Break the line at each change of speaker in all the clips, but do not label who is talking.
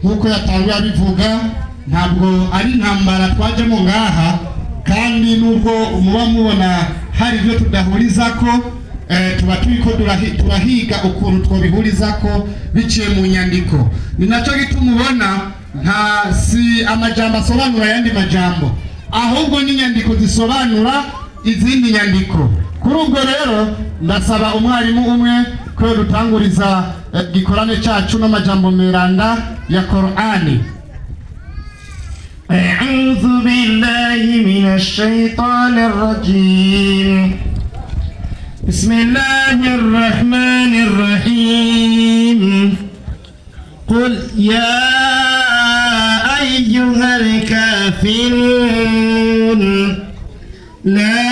Nkuko yatanguye abivuga, ntabwo ari intambara twajemo ngaha, kandi nubwo muba mubona hari ibyo tudahurizako, tuba turiko turahiga ukuntu twobihurizako biciye mu nyandiko. Ni nacyo gituma ubona nta si amajambo asobanura ayandi majambo, ahubwo n'inyandiko zisobanura izindi nyandiko. Kuri ubwo rero ndasaba umwarimu umwe ko dutanguriza gikorane cyacu n'amajambo meranda ya Korani.
أعوذ بالله من الشيطان الرجيم. بسم الله الرحمن الرحيم. قل يا أيها الكافرون لا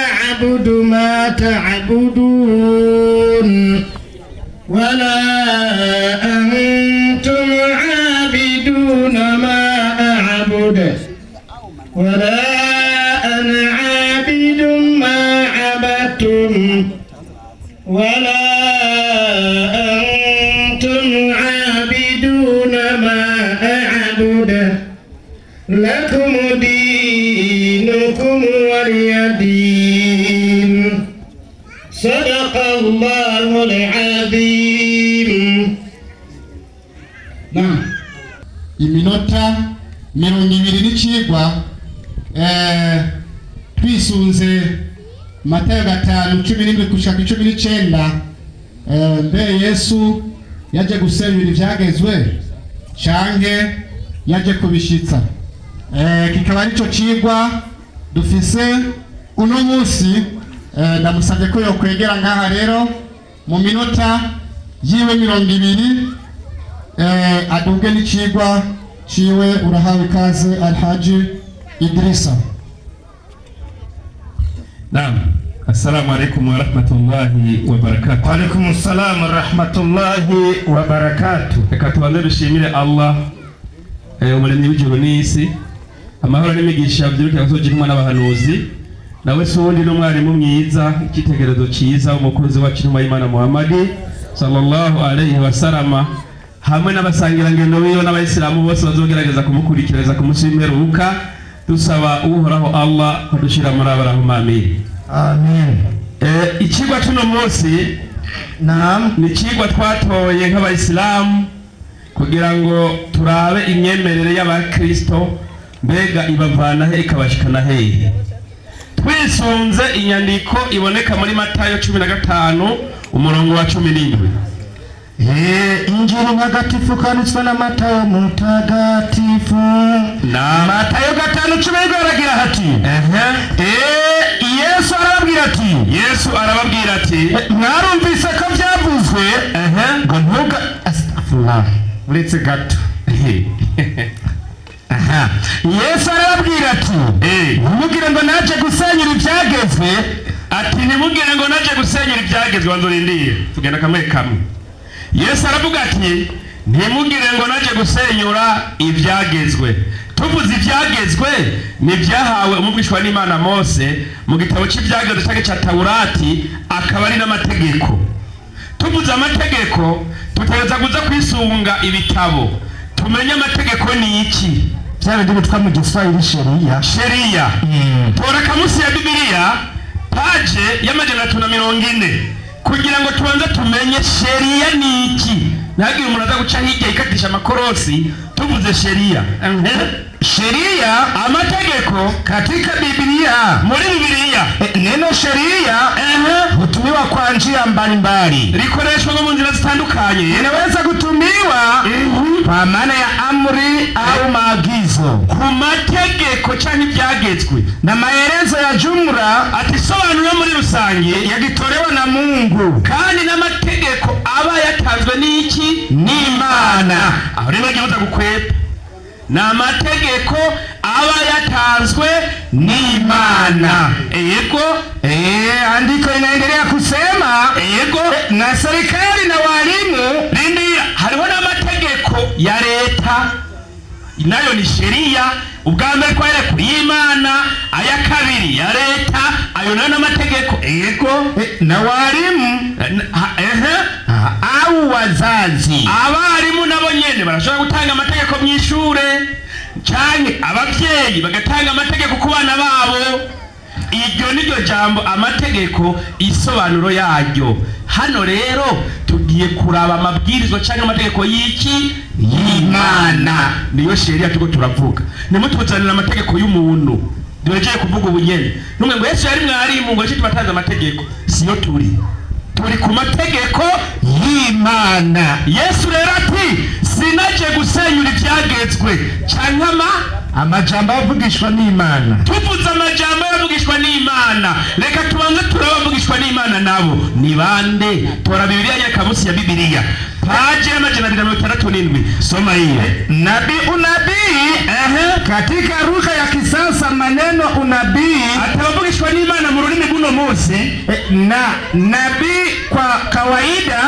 أعبد ما تعبدون ولا أنتم عابدون ما أعبد ولا أنا عابد ما عبدتم ولا أنتم عابدون ما أعبد لكم دينكم ولي دين. صدق الله العظيم.
Naam, iminota 20 n'icigwa twisunze Matayo 5:17 gushika 19. Mbe Yesu yaje gusenyura ivyagezwe canke yaje kubishitsa? Kikaba arico cigwa dufise uno munsi. Ndamusabye ko yokwegera ngaha rero mu minota yiwe 20, aduge n'icigwa ciwe. Urahawe ikaze, Alhaji Idrisa.
Naam. Assalamu alaikum wa rahmatullahi wa barakatuh.
Wa alaikum assalam wa rahmatullahi wa barakatuh.
Reka tubanze dushimire Allah, umuremyi w'ijuru n'isi, amahoro n'imigisha byirukira kuzogira n'abahanuzi, nawe si uwundi n'umwarimu mwiza, icyitegererezo cyiza, umukunzi wacu intumwa y'Imana Muhammadi sallallahu alayhi wa sallama, hamwe n'abasangirangendo biwe n'abayisilamu bose bazogerageza kumukurikiriza ku munsi w'imperuka. Dusaba Uhoraho Allah kudushira muri abarahuma, amin.
Amin.
Ikigwa cy'uno munsi,
Naam,
ni ikigwa twatoye nk'abayisilamu kugira ngo turabe imyemerere y'abakristo, mbega ibavana he ikabashikana hehe, twisunze inyandiko iboneka muri Matayo 15 umurongo wa 17.
Injili ntagatifu kanditswe na Matayo mutagatifu.
Naam.
Matayo 5:17 aragira ati, Yesu arababwira ati,
Yesu arababwira ati,
mwarumvise ko byavuzwe ngo ntuga, astagfirullah, uretse gato. Aha. Yesu arababwira ati, ntimugire ngo naje gusenyura ibyagezwe.
Ati ntimugire ngo naje gusenyura ibyagezwe. Wanzurindiye tugenda kamwe kamwe. Yesu aravuga ati ntimugire ngo naje gusenyura ibyagezwe. Tuvuze ibyagezwe ni ibyahawe umuvugishwa n'Imana Mose mu gitabo cy'ibyagezwe cyangwa cya Taurati, akaba ari n'amategeko. Tuvuze amategeko tutegereza kuza kwisunga ibitabo tumenye amategeko ni iki.
Bya bindi bitwa mu Giswahili sheria.
Sheria. Tora kamusi ya Bibiliya paje y'340 kugira ngo tubanze tumenye sheria ni iki. Ntihagire umuntu aza guca hirya yikatisha amakorosi. Tuvuze sheria,
Sheria,
amategeko
katika Biblia,
muri Bibiliya,
neno sheria hutumiwa kwa njia mbalimbali.
Rikoreshwa no mu nzira zitandukanye.
Inaweza kutumiwa kwa maana ya amri au maagizo,
ku mategeko cyangwa ibyagezwe,
na maelezo ya jumla,
ati sobanura muri rusange,
yakitolewa na Mungu,
kandi n'amategeko aba yatanzwe n'iki?
N'Imana.
Aho rero bagiye gukwepa, ni amategeko aba yatanzwe n'Imana. Yego.
Andiko inaendelea kusema,
yego,
na serikali na walimu.
Rindira, hariho n'amategeko ya leta, nayo ni sheria. Ubwa mbere twere y'Imana, aya kabiri ya leta, ayo nayo n'amategeko. Yego.
Na walimu au au wazazi.
Abarimu nabo nyene barashobora gutanga amategeko mu ishure, canke abavyeyi bagatanga amategeko ku bana babo. Iryo niryo jambo amategeko, isobanuro yaryo. Hano rero tugiye kuraba amabwirizwa canke amategeko y'iki? Y'Imana. Niyo sheria tuko turavuga. Nimutuzanira amategeko y'umuntu. Duhejeje kuvuga ubunyene. Numwe ngo Yesu yari mwarimu ngo tubatanze amategeko. Siyo turi. Turi ku mategeko
y'Imana.
Yesu rero ati sinaje gusenyura ivyagezwe canke
amajambo avugishwa n'Imana.
Tuvuze amajambo avugishwa n'Imana, reka tubanze turabavugishwa n'Imana nabo ni bande? Tora Bibiliya yereka munsi ya Bibiliya paje 267, soma hiyo.
Nabii unabii katika lugha ya kisasa maneno unabii
atabavugishwa n'Imana mu rurimi rw'uno munsi
na nabii kwa kawaida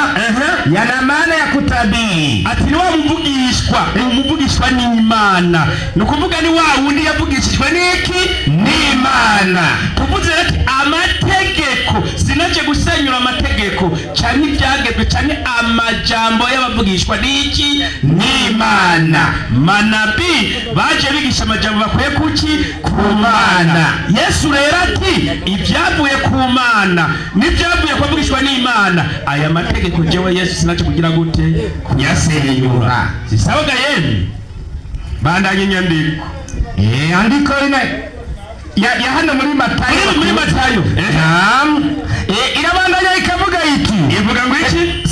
yana maana ya kutabiri.
Ati ni wa mvugishwa, umuvugishwa n'Imana. Ni ukuvuga ni wa wundi yavugishijwe n'iki? N'Imana. Tuvuze ati amategeko, sinaje gusenyura amategeko canke ivyagezwe canke amajambo y'abavugishwa n'iki? N'Imana. Manabii baje bigisha amajambo bakuye kuki? Ku Mana. Yesu rero ati ibyavuye ku Mana n'ibyavuye kuvugishwa n'Imana, aya mategeko jewe Yesu sinaje kugira gute? Kuyasenyura. Sisabaga yemwe. Bandanye nyandiko.
Andiko ine ya hano muri Matayo.
Muri Matayo.
Naam. Irabandanya ikavuga iti.
Ivuga ngo iki?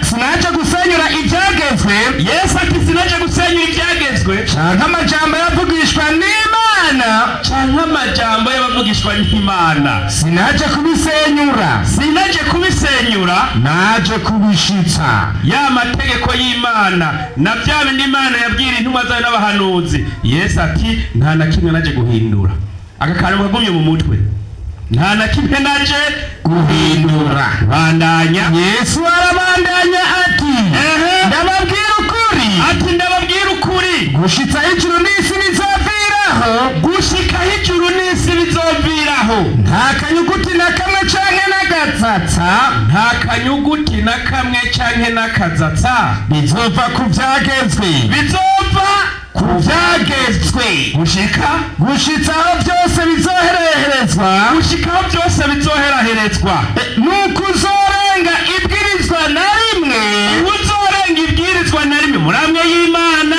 Sinaje gusenyura ibyagezwe.
Yesu ati sinaje gusenyura ibyagezwe
canke amajambo yavugishwa n'Imana,
canke amajambo y'abavugishwa n'Imana.
Sinaje kubisenyura.
Sinaje kubisenyura,
naje kubishitsa.
Ya mategeko y'Imana na bya bindi Imana yabwira intumwa zayo n'abahanuzi. Yesu ati nta na kimwe naje guhindura. Aka kantu kagumye mu mutwe. Nta na kimwe naje guhindura. Bandanya.
Yesu arabandanya ati ndababwira ukuri.
Ati ndababwira ukuri.
Gushitsa ijuru n'isi bizoviraho.
Gushika ijuru n'isi bizoviraho.
Nta kanyuguti na kamwe canke n'agatsatsa.
Nta kanyuguti na kamwe canke n'akatsatsa
bizova ku vyagezwe.
Bizova
ku vyagezwe.
Gushika
aho byose bizohereherezwa.
Gushika aho byose bizoheraherezwa.
Nuko uzorenga ibwirizwa na rimwe.
Uzorenga ibwirizwa na rimwe muri amwe y'Imana.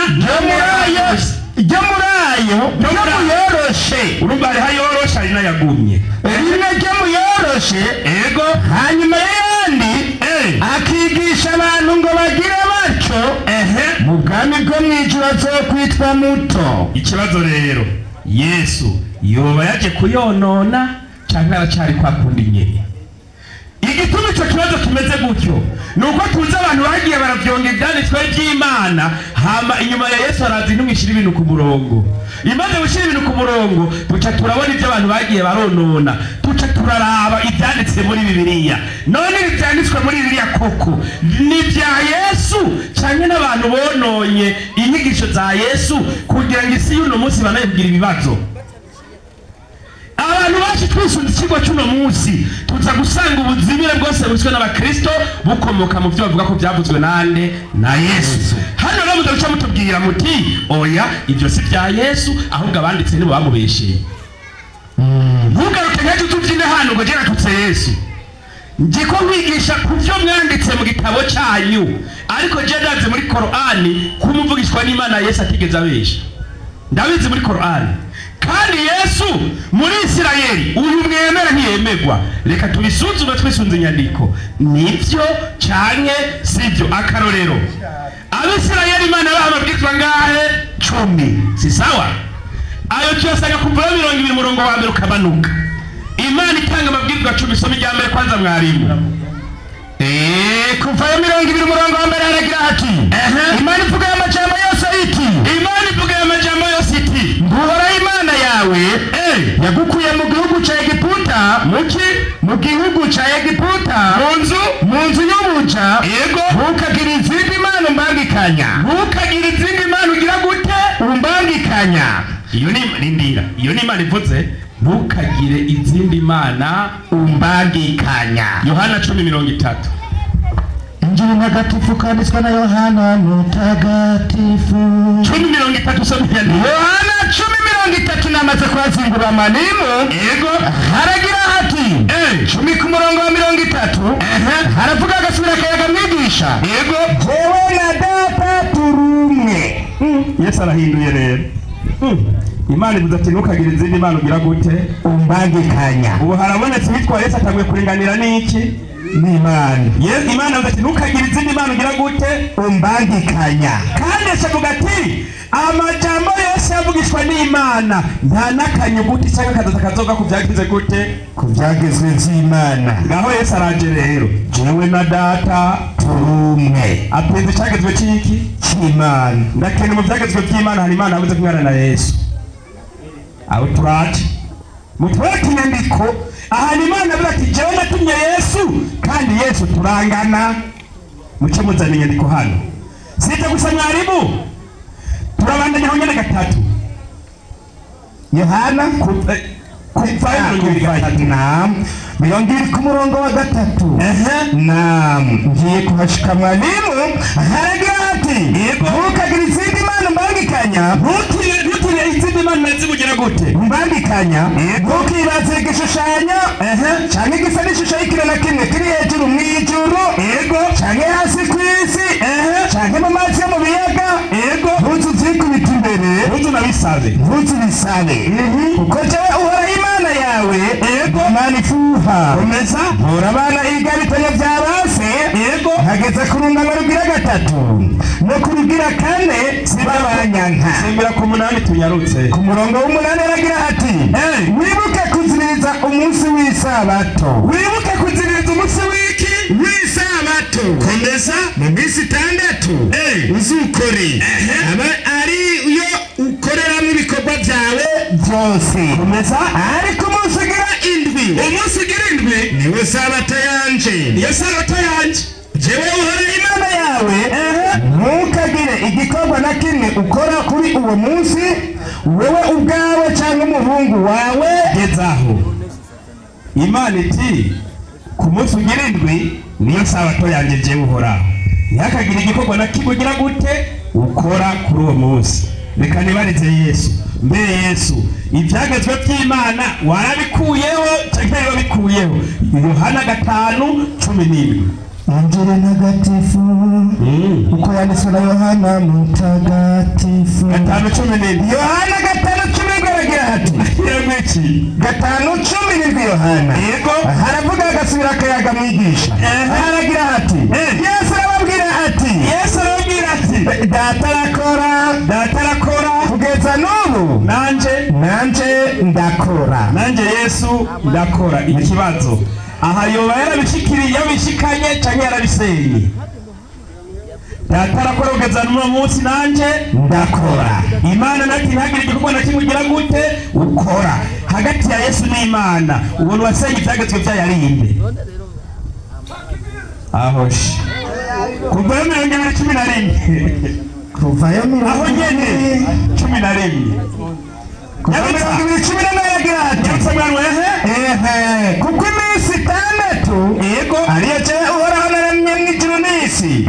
Ryo muri ayo yoroshe.
Urumva hariho ayoroshe hari n'ayagumye.
Rimwe ryo muyoroshe.
Ego.
Hanyuma y'ayandi akigisha abantu ngo bagire batyo. Mu bwami bwo mw'ijuru azokwitwa muto.
Ikibazo rero, Yesu yoba yaje kuyonona canke aracari kwa kundi nyene? Igituma ico kibazo kimeze gutyo nuko tuzi abantu bagiye baravyonga ivyanditswe vy'Imana, hama inyuma ya Yesu araza intumwa ishira ibintu ku murongo. Imaze gushira ibintu ku murongo, tuca turabona ivyo abantu bagiye baronona, tuca turaraba ivyanditse muri Bibiliya. None ivyanditswe muri Bibiliya koko ni vya Yesu canke n'abantu bononye inyigisho za Yesu kugira ngo isi y'uno munsi banaye kugira ibibazo? Abantu bacu twisunze ikigo cy'uno munsi tuza gusanga ubuzimire bwose buswe n'abakristo bukomoka mu byo bavuga ko byavuzwe nande? Na Yesu. Hano rero mudaca mutubwira muti oya ibyo si bya Yesu, ahubwo abanditse nibo bamubesheye. Ntugaruke nkaje tubyine hano ngo jeratutse Yesu. Nje ko nkwigisha ku byo mwanditse mu gitabo cyanyu, ariko je ndazi muri Korani kumuvugishwa n'Imana Yesu atigeze abesha. Ndabizi muri Korani. Kandi Yesu muri Isirayeli uyu mwemera ntiyemegwa. Reka tubisuzume twisunze inyandiko. Nivyo canke sivyo? Akarorero, Abisirayeli Imana yabaha amabwirizwa ngahe? 10. Si sawa? Ayo tuyasanga kuva 20 murongo wa mbere ukamanuka. Imana itanga amabwirizwa 10. Soma irya mbere kwanza mwarimu.
Kuva 20 murongo wa mbere haragira hati Imana ivuga amajambo yose iti.
Imana ivuga amajambo yose iti.
Uhoraho Imana yawe yagukuye mu gihugu ca Egiputa. Mu gihugu ca Egiputa. Mu nzu y'ubuja.
Yego.
Ntukagira izindi mana umbangikanya.
Ntukagira izindi mana ugira gute?
Umbangikanya.
Iyo ni rindira. Iyo ni Imana ivuze ntukagire izindi mana
umbangikanya.
Yohana 10:30.
Injili ntagatifu kanditswe na Yohana mutagatifu
10:30 usome.
Yohana 10:30 namaze kuhazingura mwalimu.
Yego.
Haragira hati 10 ku murongo wa 30 haravuga agasubira akayaga mwigisha.
Yego.
Jewe na data turumwe.
Yesu arahinduye rero. Imana ivuze ati ntukagire izindi mana ugira gute
umbangikanya.
Ubu harabonetse witwa Yesu atanguye kuringanira n'iki?
N'Imana.
Yesu Imana ivuze ati ntukagire izindi mana ugira gute
umbangikanya.
Kandi Yesu avuga ati amajambo yose yavugishwa n'Imana nta n'akanyuguti cyangwa akadodo kazoga ku byagize gute
ku byagezwe vy'Imana.
Ngaho Yesu araje rero, jewe na data
turumwe.
Apinze icyagezwe cy'iki?
Cy'Imana.
Ndakene mu byagezwe by'Imana hari Imana yavuze kumwana na Yesu. Aho turaje mutwereke inyandiko ahantu Imana avuga ati jewe natumye Yesu kandi Yesu turangana. Muce muzana inyandiko hano. Sita gusa mwarimu, turabandanya aho nyene gatatu.
Yohana
kuva
23 ku murongo wa 3. Naam, ngiye kuhashika mwalimu. Haragira ati ntukagire izindi mana umbangikanya.
Ntukire izindi mana zibugira gute
umbangikanya. Ntukibaze igishushanyo canke igisa n'ishusho y'ikintu na kimwe kiri hejuru mw'ijuru canke hasi kw'isi canke mu mazi yo mu biyaga. Ntuzu uvyikubita imbere,
ntuzu unabisabe,
ntuzu ubisabe, kuko jewe Uhoraho Imana yawe Imana ifuha.
Komeza.
Mpora abana igabitanya vya base nkageza ku rungano rugira 3 no ku rugira 4 sibabanyanka.
Simbira ku 8 tunyarutse.
Ku murongo w'8 aragira ati wibuke kuziririza umunsi w'isabato.
Wibuke kuziririza umunsi w'iki?
W'isabato.
Komeza.
Mu minsi 6 uzukore aba ari yo ukoreramo ibikorwa byawe byose.
Komeza.
Ariko umunsi ugira 7,
umunsi ugira 7
niwo sabato yanje.
Niyo sabato yanje.
Jewe Uhoraho Imana yawe ntukagire igikorwa na kimwe ukora kuri uwo munsi, wewe ubwawe cyangwa umuhungu wawe.
Gezaho. Imana iti ku munsi ugira 7 niyo sabato yanje jewe Uhoraho, ntihakagire igikorwa na kimwe ugira gute ukora kuri uwo munsi. Reka nibarize Yesu. Mbe Yesu, ibyagezwe by'Imana warabikuyeho cyangwa wabikuyeho? Yohana 5:17.
Injili ntagatifu uko yanditswe na Yohana mutagatifu
5:17.
Yohana 5:17 aragira ati 5:17 Yohana.
Yego.
Haravuga agasubira akayaga mwigisha. Haragira ati Yesu arababwira ati
Yesu arababwira ati
data arakora,
data arakora
kugeza n'ubu nanje ndakora.
Nanje Yesu ndakora. Ikibazo aha yoba yarabishikiriye yabishikanye canke yarabisenye? Data arakora kugeza n'uno munsi nanje
ndakora.
Imana nati ntihagire igikorwa na kimwe ugira gute ukora. Hagati ya Yesu n'Imana ubona wasenye ibyagezwe vyayo ari inde? Aho shi kuva 2011
kuvayo
aho nyene 11
2014 aragira ati kuko iminsi 6
yego
ariyo jewe Uhoraho naremye mw'ijuru n'isi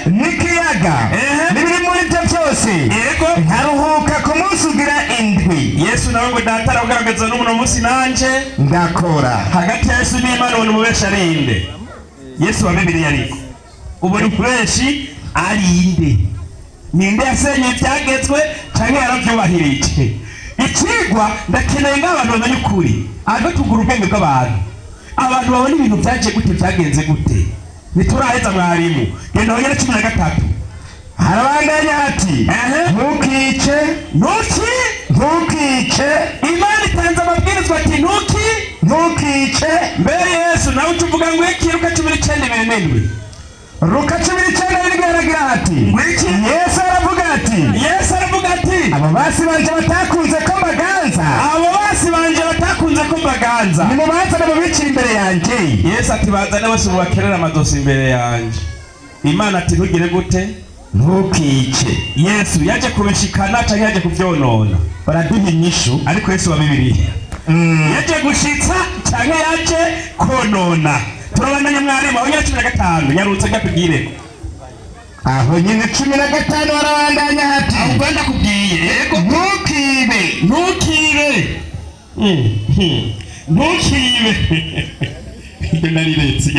n'ikiyaga n'ibiri muri byo byose,
yego
nkaruhuka ku munsi ugira 7.
Yesu nawe ngo data aragaragaza n'uno munsi nanje
ndakora.
Hagati ya Yesu n'Imana ubona umubeshi ari inde? Yesu wa Bibiliya ariko ubona umubeshi ari inde? Ninde yasenye ibyagezwe canke yaravyubahirije? Ikigwa ndakeneye nk'abantu bamenye ukuri, aho tugura ubwenge bw'abantu, abantu babona ibintu byaje gute byagenze gute. Ntituraheza mwarimu, genda wongere 13.
Harabandanya ati ntukice, ntukice.
Imana itanze amabwirizwa ati ntukice. Mbere Yesu nawe ucuvuga ngo iki? Luka 19:27.
Luka 19:7 aragira ati Yesu aravuga ati
Yesu aravuga ati
abo basi banje batakunze ko mbaganza,
abo basi banje batakunze ko mbaganza,
nimubazane mubicire imbere yanjye.
Yesu ati bazane bose mubakerere amadosi imbere yanjye. Imana ati ntugire gute
ntukice.
Yesu yaje kubishikana canke yaje kuvyonona?
Baraduha inyishu.
Ariko Yesu wa Bibiliya yaje gushitsa canke yaje konona? Turabandanya mwarimu aho nyine 15 nyarutse gapigire.
Aho nyine 15 barabandanya hati
aho Rwanda kubwiye yego
ntukibe
ntukibe ntukibe ibyo nariretse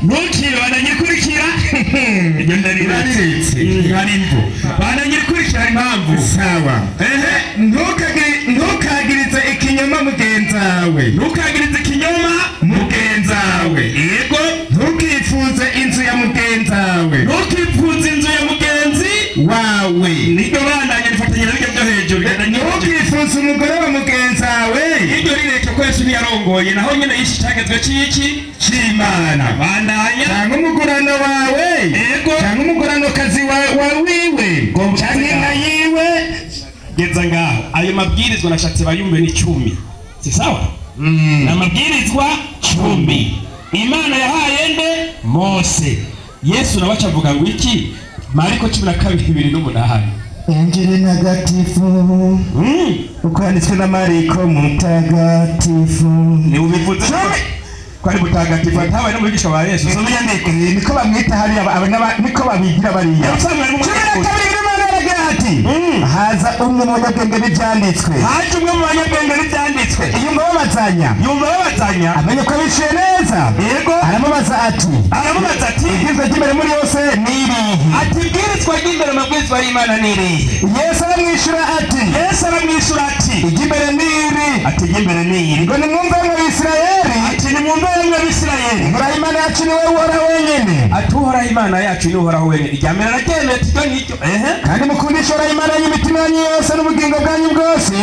ntukibe bananyikurikira ibyo nariretse hari imvu bananyikurikira impamvu
sawa. Ntukagirize ikinyoma mugenzawe
ntukagirize ikinyoma
mugenzawe
yego
ntukifuze inzu ya mugenzawe
ntukifuze inzu ya mugenzi
wawe
niryo bandanye rifatanye n'ibyo byo hejuru
ntukifuze umugore wa mugenzawe
iryo rireke ko Yesu ntiyarongoye naho nyine yishe icagezwe c'iki c'Imana bandanya
cyangwa umugurano wawe
yego
cyangwa umuguranokazi wa wiwe cyangwa inka yiwe.
Geza ngaho ayo mabwirizwa nashatse bayumve ni 10 si sawa? Ni amabwirizwa 10 Imana yahaye nde? Mose. Yesu nawe acavuga ngo iki? Mariko 12:28.
Injili ntagatifu uko yanditswe na Mariko mutagatifu.
Ni ubivuze ko ari mutagatifu atabaye n'umwigisha wa Yesu. Soma inyandiko
niko bamwita hariya niko babigira bariya. 12 ati haza umwe mu banyabwenge b'ibyanditswe
haje umwe mu banyabwenge b'ibyanditswe
yumva babazanya amenye ko biciye neza
yego
aramubaza ati ibwirizwa ry'imbere muri yose ni irihe?
Ati ibwirizwa ry'imbere mu mabwirizwa y'Imana ni irihe?
Yesu aramwishyura ati iry'imbere ni iri.
Ati iry'imbere ni iri.
Ngo nimwumve mwe Bisirayeli.
Ati nimwumve mwe Bisirayeli.
Uhoraho Imana yacu ni we Uhoraho wenyine.
Ati Uhoraho Imana yacu ni Uhoraho wenyine. Irya mbere araryemeye ati iryo ni iryo.
Kandi mukundishe Uhoraho Imana yanyu imitima yanyu yose n'ubugingo bwanyu bwose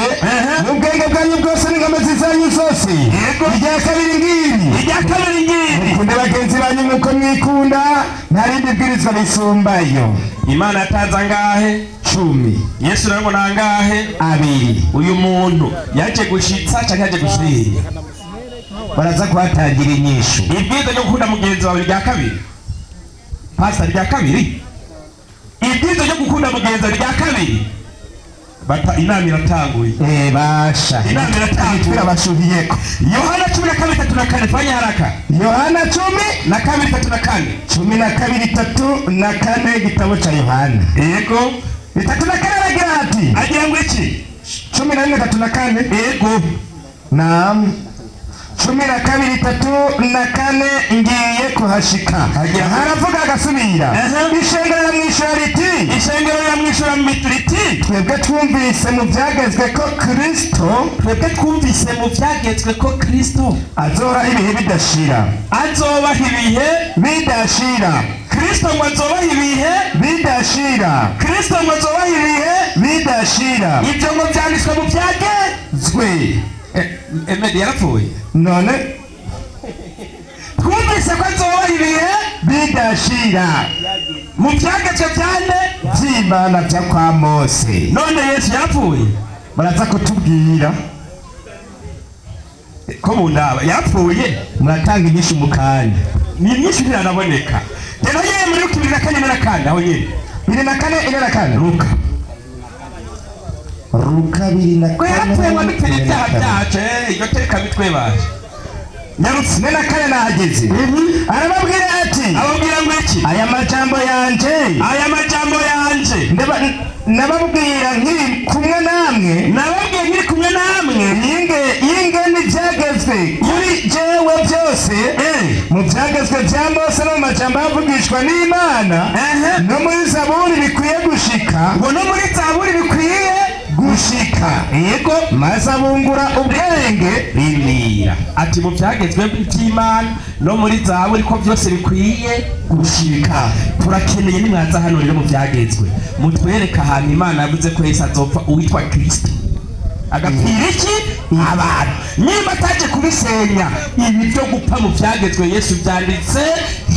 n'ubwenge bwanyu bwose n'inkomezi zanyu zose. Irya kabiri ngiri.
Irya kabiri ngiri.
Mukunde bagenzi banyu nk'uko mwikunda nta rindi bwirizwa risumbayo.
Imana yatanze angahe?
10.
Yesu nawe ngo nangahe?
2.
Uyu muntu yaje gushitsa cyangwa yaje gusenya?
Baraza kuhatangira inyishu.
Ibwirizwa ryo gukunda mugenzi wawe rya kabiri. Pastor rya kabiri. Ibwirizwa ryo gukunda mugenzi wawe rya kabiri. Bata inama iratanguye.
Basha.
Inama iratanguye.
Turabashuhiyeko.
Yohana 12:34 fanya haraka.
Yohana 12:34. 12:34 igitabo cha Yohana.
Yego.
34 aragira ati
agira ngo iki?
14:34.
Yego.
Naam. 12:34 ngiye kuhashika. Haravuga agasubira. Ishengero riramwishyura riti
ishengero riramwishyura riti
twebwe twumvise mu byagezwe ko Kristo
twebwe twumvise mu byagezwe ko Kristo
azobaho ibihe bidashira.
Azobaho ibihe
bidashira.
Kristo ngo azobaho ibihe
bidashira.
Kristo ngo azobaho ibihe
bidashira.
Ibyo ngo byanditswe mu byagezwe. Emedi yarapfuye.
None
twumvise ko azobaho ibihe
bidashira
mu byagezwe byane
by'Imana bya kwa Mose.
None Yesu yarapfuye.
Baraza kutubwira
ko mundaba yarapfuye.
Muratanga inyishu mu kanya.
Ni inyishu ntiranaboneka. Rero yewe muri Luka 24:44 aho nyine
24:44
Luka
Luka 24
yarapfuye ngo adupfire ibyaha byacu. Iryo teka bitwebaje.
Nyarutse 4 nahageze. Arababwira ati
ababwira ngo iki?
Aya majambo yanje
aya majambo yanje
nababwira nkiri kumwe namwe
nababwiye nkiri kumwe namwe
yingene ibyagezwe kuri jewe byose mu byagezwe bya Mose no mu majambo avugishwa n'Imana no muri Zaburi bikwiye gushika
ngo no muri Zaburi bikwiye
gushika.
Yego.
Maze abungura ubwenge
rimira ati mu byagezwe by'Imana no muri Zaburi ko byose bikwiye gushika. Turakeneye nimwaza hano rero mu byagezwe mutwereka ahantu Imana yavuze ko Yesu azopfa uwitwa Kristo agapfira iki abantu. Niba ataje kubisenya ibi byo gupfa mu byagezwe Yesu byanditse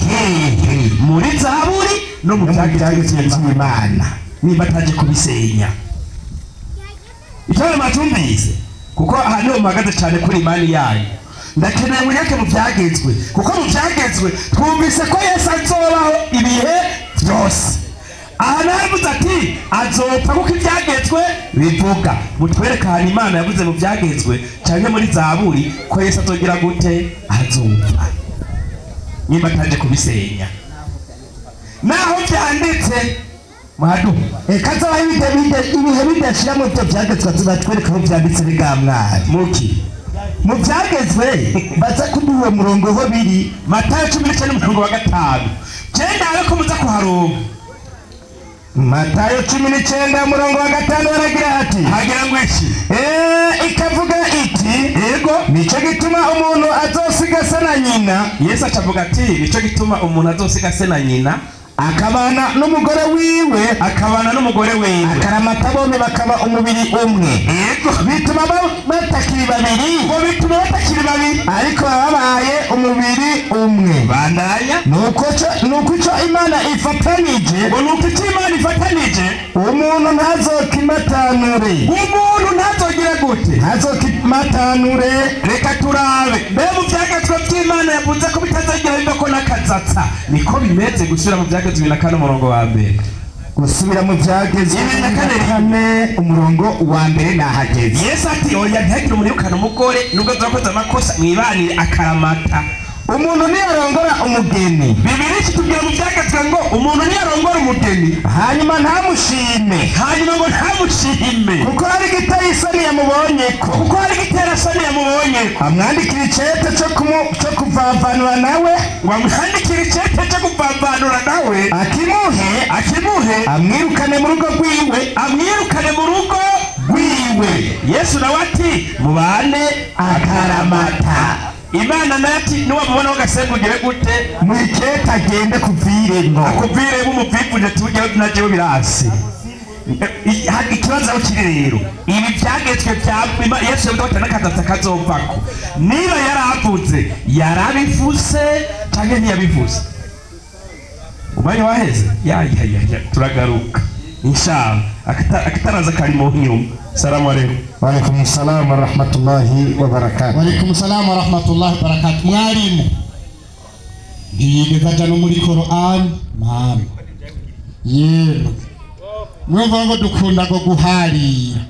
hehe? Muri Zaburi no mu byagezwe by'Imana. Niba ataje kubisenya icyo matumvise kuko aha niho mpagaze cyane kuri imani yayo. Ndakeneye munyake mu byagezwe kuko mu byagezwe twumvise ko Yesu azobaho ibihe byose. Aha navuze ati azopfa kuko ibyagezwe bivuga. Mutwereka ahantu Imana yavuze mu byagezwe cyangwa muri Zaburi ko Yesu azogira gute? Azopfa. Nimba ataje kubisenya naho byanditse mwadu
kazabaho ibihe bidashira mu byo byagezwe tubatwereka aho byanditse bigamwari
muki
mu byagezwe baza kuduha umurongo ho biri
Matayo 19 umurongo wa 5 cyenda ariko muza kuharonka
Matayo 19 umurongo wa 5 baragira ati
hagira ngo iki
ikavuga iti
yego
nico gituma umuntu azosiga se na nyina.
Yesu acavuga ati nico gituma umuntu azosiga se na nyina
akabana n'umugore wiwe akaramata bombi bakaba umubiri umwe.
Yego
bituma batakiri babiri
ngo bituma batakiri babiri
ariko babaye umubiri umwe.
Bandanya
nuko ico Imana ifatanije
ngo nuko ico Imana ifatanije
umuntu ntazokimatanure.
Umuntu ntazogira gute?
Ntazokimatanure.
Reka turabe mbe mu byagezwe by'Imana yavuze ko bitazagira bivako n'akazatsa niko bimeze gusubira mu byagezwe 24 umurongo wa mbere
gusubira mu byagezwe 24 umurongo wa mbere nahageze.
Yesu ati oya ntihagire umuntu yirukana umugore nubwo azakoze amakosa mwibanire akaramata.
Umuntu niyarongora umugeni
Bibiliya kitubwira mu byagezwe ngo umuntu niyarongora umugeni
hanyuma ntamushime
hanyuma ngo ntamushime
kuko hari igiteye isoni yamubonyeko amwandikira icete cyo kuvavanura nawe
ngo amwandikire icete cyo kuvavanura nawe akimuhe
amwirukane mu rugo rwiwe
Yesu nawe ati mubane akaramata. Imana nayo ati niwamubona ugasengugire gute
mwikete agende kuviremo
akuviremo umuvivuje tujyeho najewe birasi. Ikibazo aho kiri rero ibi byagezwe bya Yesu yavuze ko n'akazatsa kazovako niba yaravuze yarabivuze canke ntiyabivuze umwanya waheze ya turagaruka inshallah akataraza kari mu nyuma. Salamu alaykum.
Wa alaykum salam wa rahmatullahi wa barakatuh. Wa alaykum salam wa rahmatullahi wa barakatuh. Mwalimu ntiyigeze aja no muri Qur'an mama yemwe mwumva ngo dukunda ngo guharira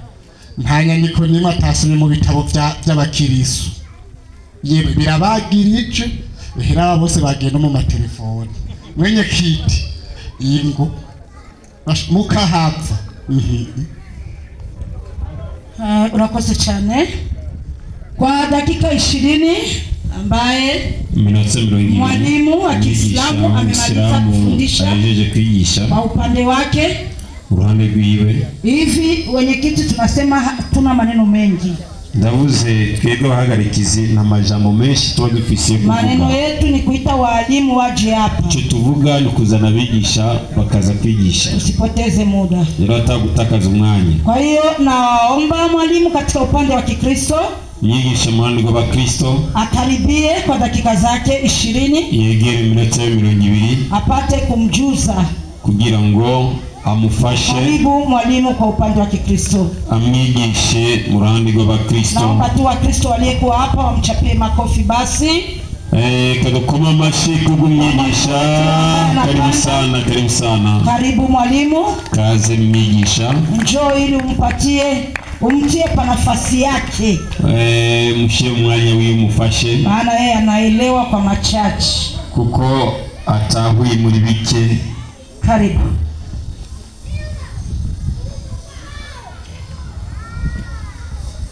nta nyandiko nimwe atasomye mu bitabo by'abakirisu yemwe birabagirije ehera bose bagiye no mu matelefone mwenye kiti ingo mukahapfa.
Urakoze cyane kwa dakika 20 ambaye mwalimu wa Kiislamu amemaliza kufundisha kwa upande wake
uruhande rwiwe.
Hivi wenyekiti tunasema tuna maneno mengi.
Ndavuze twebwe abahagarikizi nta majambo menshi tuba dufise kuvuga.
Maneno yetu ni kuita walimu waje hapa.
Icyo tuvuga ni kuzana abigisha bakaza kwigisha.
Usipoteze muda.
Rero atagutakaza umwanya.
Kwa hiyo naomba mwalimu katika upande wa Kikristo
mwigisha mu ruhande rw'Abakristo
akaribie kwa dakika zake 20
yegere iminota 20
apate kumjuza
kugira ngo amufashe.
Karibu mwalimu kwa upande wa Kikristo
amwigishe mu ruhande rw'Abakristo.
Naomba tu Wakristo waliyekuwa hapa wamchapie makofi basi.
Kadukoma amashi kubw'umwigisha. Karibu sana, karibu sana.
Karibu mwalimu.
Kaze mwigisha.
Njoo ili umpatie umtie pa nafasi yake.
Mshie mwanya wiwe mufashe.
Maana yeye anaelewa kwa machache.
Kuko atahuye muri bike.
Karibu.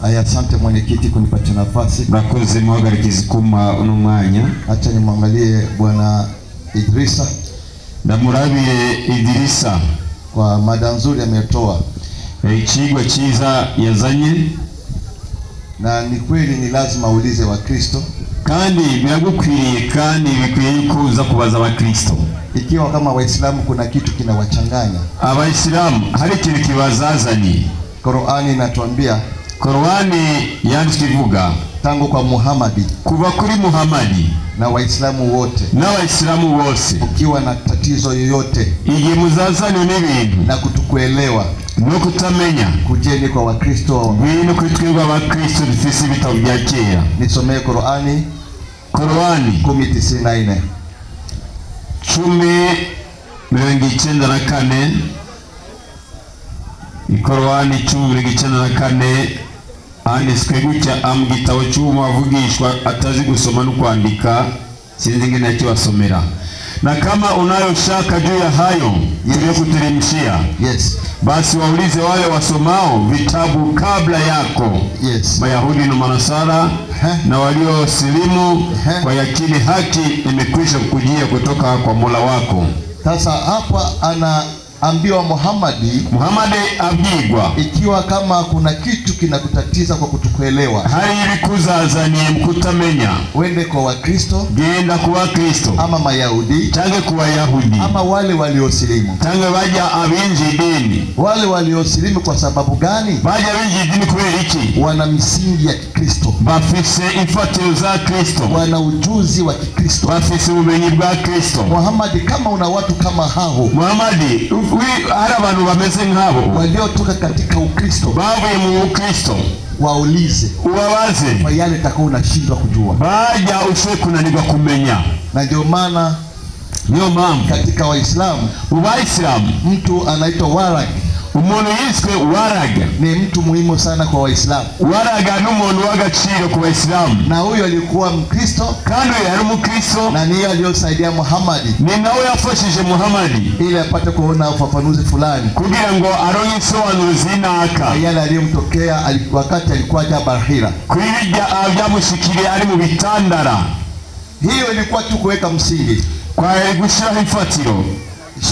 Aya, asante mwenyekiti kunipatia nafasi.
Murakoze muhagarikizi kuma uno mwanya.
Acha nimwangalie bwana Idrisa.
Ndamurabire Idrisa
kwa mada nzuri ametoa.
Ikigwa cyiza yazanye.
Na ni kweli ni lazima ulize wa Kristo.
Kandi biragukwiriye kandi bikwiye kuza kubaza abakristo.
Ikiwa kama Waislamu kuna kitu kinawachanganya.
Abaisilamu hari ikintu kibazazanye.
Qur'ani inatuambia,
Qur'ani yanditswe ivuga
tangu kwa Muhammadi,
kuva kuri Muhammadi
na Waislamu wote,
na Waislamu wose,
ukiwa na tatizo yoyote,
igihe muzazanye n'ibintu
na kutukuelewa
no kutamenya,
kujeni kwa Wakristo.
Ngwino kuri twebwe Abakristo dufise ibitabo bya kera.
Nisomee Qur'ani,
Qur'ani
10:94.
10:94. Ikorwani 10:94 handitswe gutya: mu gitabo cy'umuvugishwa atazi gusoma no kwandika, Sinzi ingene nakibasomera. Na kama unayo shaka juu ya hayo tuliyokuteremshia,
Yes.
basi waulize wale wasomao vitabu kabla yako,
Yes.
Mayahudi na Manasara na waliosilimu, kwa yakini haki imekwisha kukujia kutoka kwa Mola wako.
Sasa hapa anaambiwa Muhammadi,
Muhammadi abwirwa,
ikiwa kama kuna kitu kinakutatiza kwa kutokuelewa,
hari ibikuzazaniye mukutamenya,
wende kwa Wakristo
genda ku Bakristo
ama Mayahudi
canke ku Bayahudi
ama wale waliosilimu.
canke bajya abinjiye idini.
Wale waliosilimu kwa sababu gani?
Bajya binjiye idini kubera iki?
Wana misingi ya Kikristo,
Bafise imfatiro za Kristo,
wana ujuzi wa Kikristo.
bafise ubumenyi bwa Kristo.
Muhammad, kama una watu kama hao
Muhammadi, hari abantu bameze nk'abo
waliotoka katika Ukristo,
bavuye mu Bukristo,
waulize
ubabaze
kwa yale utakao unashindwa kujua.
bajya ushe kunanirwa kumenya.
Na ndio maana
Niyo mpamvu
katika Waislamu
mu Bayisilamu
mtu anaitwa Warag
umuntu yiswe Waraga.
ni mtu muhimu sana kwa Waislamu,
Waraga ni umuntu w'agaciro ku Bayisilamu,
na huyo alikuwa Mkristo
kandi uyu yari umukristo,
na niye aliyosaidia Muhammadi
ni nawe yafashije Muhammadi
ili apate kuona ufafanuzi fulani
kugira ngo aronke insobanuro zinaka
na yale aliyomtokea wakati alikuwa Jabal Hira.
kuri bijya byamushikiriye ari mu bitandara.
Hiyo ilikuwa tu kuweka msingi.
Kwari gushyiraho imfatiro.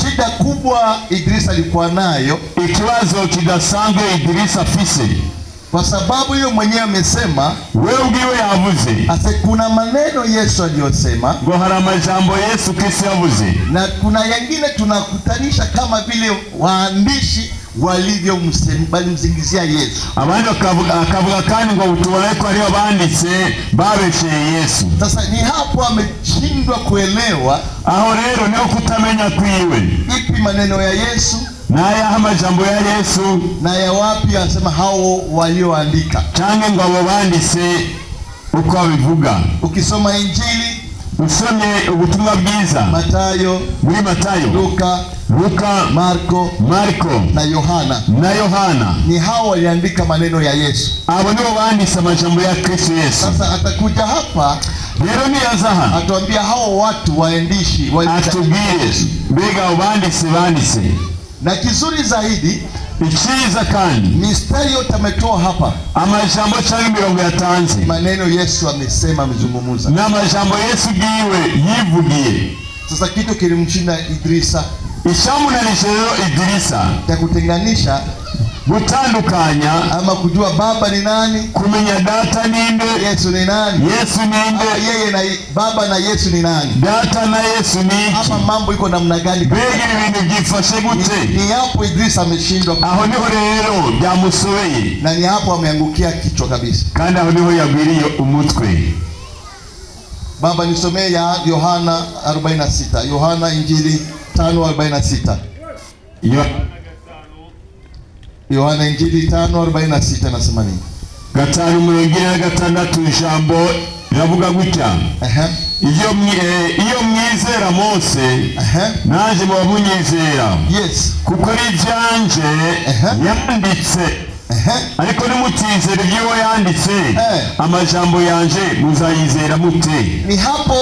Shida kubwa Idris alikuwa nayo,
Ikibazo kidasanzwe Idris afise,
kwa sababu hiyo mwenyewe amesema,
we ubwiwe yavuze
ase kuna maneno Yesu aliyosema
ngo hari amajambo Yesu Kristo yavuze,
na kuna yengine tunakutanisha kama vile waandishi walivyomsingizia Yesu.
Abandi akavuga kandi ngo tubone ko ariyo banditse babesheye Yesu.
Sasa ni hapo ameshindwa kuelewa
Aho rero niho kutamenya kwiwe,
ipi maneno ya Yesu
n'ayaho amajambo ya Yesu
na ya wapi anasema hao walioandika.
canke ngo abo banditse uko babivuga.
Ukisoma Injili
Usomye ubutumwa bwiza
Mathayo,
muri Matayo,
Luka,
Luka,
Marko
Marko
na Yohana,
na Yohana,
ni hao waliandika maneno ya Yesu.
abo nibo banditse amajambo ya Kristo Yesu.
Sasa atakuja hapa
Rero niyaza hano
atuambia hao watu waandishi
atubwire mbega abo banditse banditse.
Na kizuri zaidi,
Icyiza kandi
mistari yote ametoa hapa,
amajambo cyangwa imirongo yatanze
maneno Yesu amesema, amezungumza.
n'amajambo Yesu bwiwe yivugiye.
Sasa kitu kilimshinda Idrisa
Icyamunanije rero Idirisa
cha kutenganisha
gutandukanya
ama kujua baba ni nani,
kumenya data ninde,
Yesu ni nani,
Yesu ninde,
ama yeye na baba na Yesu ni nani,
data na Yesu ni iki,
ama mambo iko namna gani?
mbega ibi bintu byifashe gute?
Ni hapo Idrisa ameshindwa,
Aho niho rero byamusobeye,
na ni hapo ameangukia kichwa kabisa.
kandi aho niho yagwiriye umutwe.
Baba, nisomee ya Yohana 46, Yohana Injili 5:46. Yohana Injili 5:46 nasema nini?
5:46 ijambo riravuga gutya: iyo mwizera Mose, nanje muba munyizera,
Yes.
kuko ari ibyanje yanditse. Ariko nimutizera ibyo yanditse, amajambo yanje muzayizera mute?
Ni hapo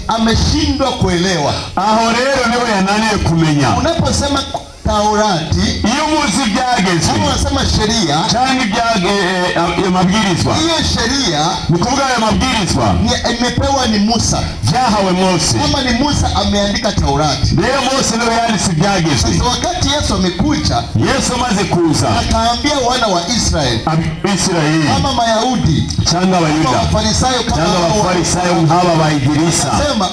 ameshindwa kuelewa.
Aho rero niho yananiye kumenya.
Unaposema Taurati,
iyo muzi ibyagezwe,
kama unasema sheria
cyangwa amabwirizwa,
hiyo sheria
ni kuvuga ayo mabwirizwa
imepewa ni Musa,
byahawe Mose.
Kama ni Musa ameandika Taurati,
rero Mose niwe yanditse ibyagezwe.
Sasa wakati Yesu amekuja,
Yesu amaze kuza,
akaambia wana wa Israeli,
Abisirayeli
kama Mayahudi
cyangwa Abayuda
Abafarisayo, kama
cyangwa Abafarisayo nk'aba ba Idirisa,
sema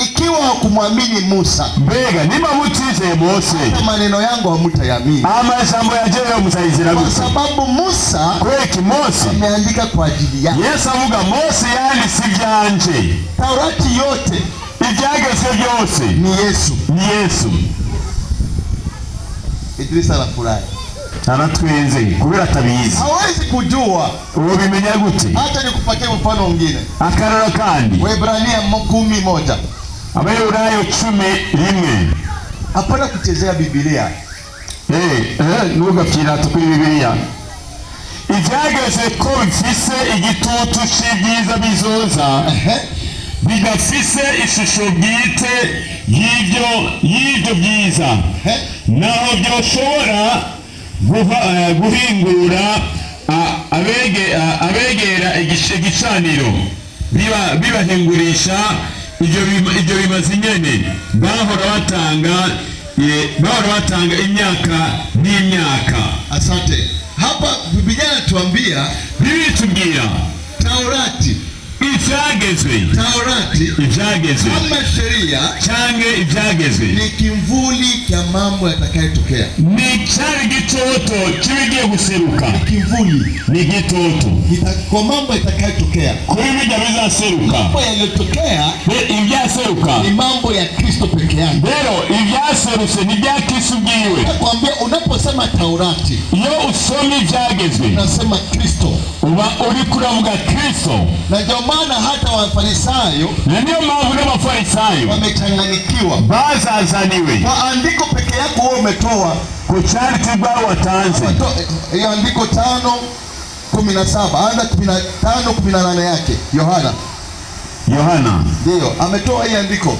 ikiwa hakumwamini Musa,
mbega niba mutizeye Mose,
maneno yangu hamtayamini,
amajambo yajeyo muzayizera
kwa
gute?
sababu Musa
Kweki Mose
ameandika kwa ajili yake.
Yesu avuga Mose yanditse ibyanje,
Taurati yote
ibyagezwe byose
ni Yesu,
ni Yesu.
Idrisa anafurahi,
aratwenze kubera atabizi,
hawezi kujua.
Ubimenya gute?
Hata nikupatie mfano mwingine,
akarora kandi
Waebrania 11,
Abahebrayo 11.
Hapana kuchezea Biblia.
Ntugapfira kuri Bibiliya. Ibyageze ko bifise igitutu c'ibyiza bizoza, Bidafise ishusho bwite y'ibyo byiza, naho byoshobora guhingura abegera igicaniro bibahingurisha ibyo bimaze nyene bahora batanga imyaka n'imyaka.
Asante. Hapa Biblia inatuambia,
Biblia itubwira
Taurati
ivyagezwe,
Taurati
ivyagezwe
kama sheria
canke ivyagezwe
ni kimvuli cha mambo yatakayotokea.
Ni cyari gitoto kibigiye guseruka.
Ni kimvuli,
ni gitoto
kwa mambo yatakayotokea.
Kuri bijya bizaseruka.
Mambo yaliyotokea
ibyaseruka
ni mambo ya Kristo peke yake.
Rero ibyaserutse ni bya Kristo bwiwe.
Nakwambia unaposema Taurati,
iyo usoma ivyagezwe
unasema Kristo,
uba uri kuravuga Kristo.
Na ndio maana hata Wafarisayo,
na ndio maana n'Abafarisayo
wamechanganyikiwa,
bazazaniwe.
Kwa andiko peke yako wewe umetoa
ku cyanditse watanze.
Hiyo andiko 5:17, anza 15:18 yake Yohana.
Yohana
ndio ametoa hii andiko.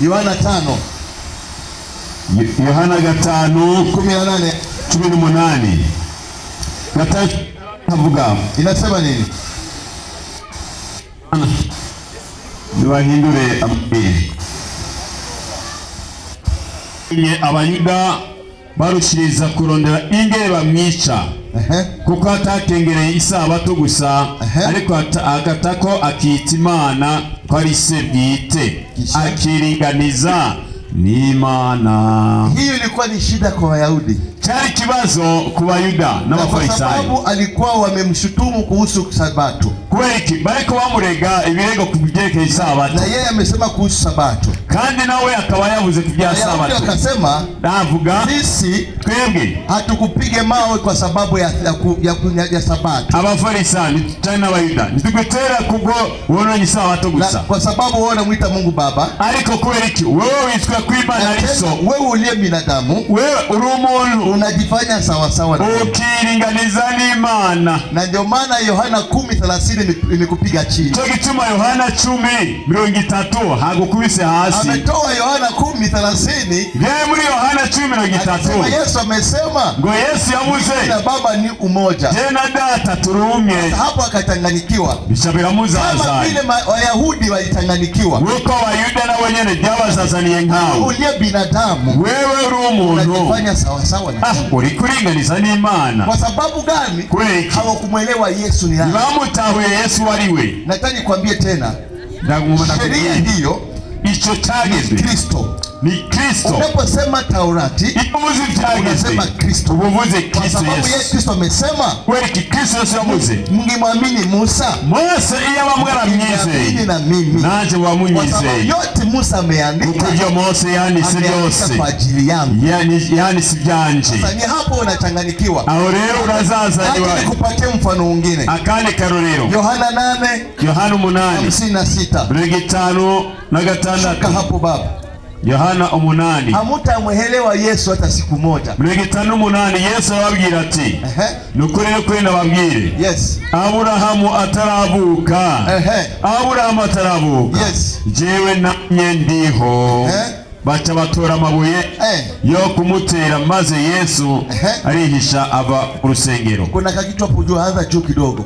Yohana 5,
Yohana 5:18 18 gatatu avuga,
inasema nini?
Nibahindure amabwiriza. Abayuda barushiriza kurondera ingere bamwica, kuko atakengereye isabato gusa, ariko agatako akita Imana ko ari se bwite, akiringaniza n'Imana.
Hiyo ilikuwa ni shida kwa Wayahudi.
Cyari kibazo ku Bayuda n'Abafarisayo.
Kwa sababu alikuwa wamemshutumu kuhusu Sabato.
Kubera iki? Bariko bamurega ibirego ku byerekeye Isabato.
Na yeye amesema kuhusu Sabato.
Kandi nawe akaba yavuze ku bya Sabato.
Akasema,
ndavuga
sisi
twebwe
hatukupiga mawe kwa sababu ya Sabato.
Abafarisayo cyane n'Abayuda ntitugutera kubwo wononye Isabato gusa.
Kwa sababu wewe unamuita Mungu Baba.
Ariko kubera iki? Wewe witwa ko Imana ari so.
Wewe uliye binadamu,
wewe uri umuntu,
unajifanya sawa sawa na Mungu.
Ukiringaniza n'Imana.
Na ndio maana Yohana 10:30 imekupiga chini.
Cyo gituma Yohana 10:30 hagukubise hasi.
Ametoa Yohana 10:30.
Yeye muri Yohana 10:30.
Yesu amesema
ngo Yesu yavuze
na Baba ni umoja.
Je na Data turumwe.
Hapo akachanganyikiwa.
Bishabira muzaza.
Kama vile Wayahudi walichanganyikiwa.
Uko Wayuda na wenyewe byabazazaniye nkawe.
Uliye binadamu,
wewe uri umuntu,
unajifanya sawa sawa na Mungu.
Uri kuringaniza n'Imana.
Kwa sababu gani? Hawakumuelewa Yesu ni nani.
Ntibamutahuye Yesu wari we.
Nataka nikwambie tena, sheria hiyo
icyo cyagezwe
Kristo.
Ni Kristo.
Unaposema Taurati, unasema Kristo.
Ubuvuze Kristo.
Kwa sababu yeye Kristo amesema,
kweli Kristo Yesu yavuze,
mngemwamini Musa.
Mose iyo bamwaramwizeye
na mimi
nanje wamunyizeye.
Kwa sababu yote Musa ameandika,
kuko ibyo Mose yanditse byose
kwa ajili yangu,
yani si byanje.
Sasa ni hapo unachanganyikiwa.
Aho rero urazazaniwa.
Acha nikupatie mfano mwingine.
Akandi karorero.
Yohana 8,
Yohana 8
56.
56
hapo baba.
Yohana 8.
Hamutamuelewa Yesu hata siku moja.
58 Yesu arababwira ati, nukuri nukuri ndababwire.
Yes.
Aburahamu ataravuka. Aburahamu ataravuka.
Yes.
Jewe namye ndiho. Baca batora amabuye yo kumutera, maze Yesu arihisha ava urusengero.
Kuna kakitu hapo juu, anza juu kidogo.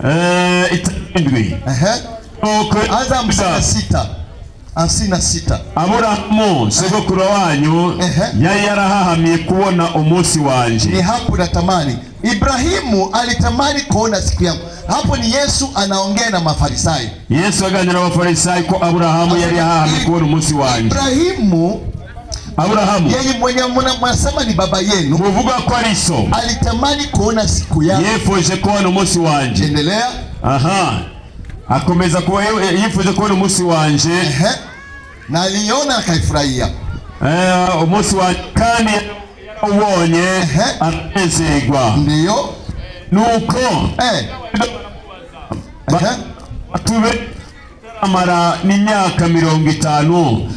7.
Anza 56. 56.
Aburahamu sogokuru wanyu yari yarahahamiye kubona umunsi wanje.
Ni hapo natamani. Ibrahimu alitamani kuona siku yangu. Hapo ni Yesu anaongea na Mafarisayo.
Yesu aganira n'Abafarisayo ko Aburahamu yari yarahahamiye kubona umunsi wanje.
Ibrahimu,
Aburahamu
yeye mwenye mnasema ni baba yenu,
muvuga ko ari so,
alitamani kuona siku yangu.
Yifuje kubona umunsi wanje.
Endelea.
Aha. Akomeza kuba yifuje kubona umunsi wanje.
Na aliona akaifurahia.
Umunsi wa kandi ubonye anezerwa.
Ndio.
Nuko tube amara n'imyaka 50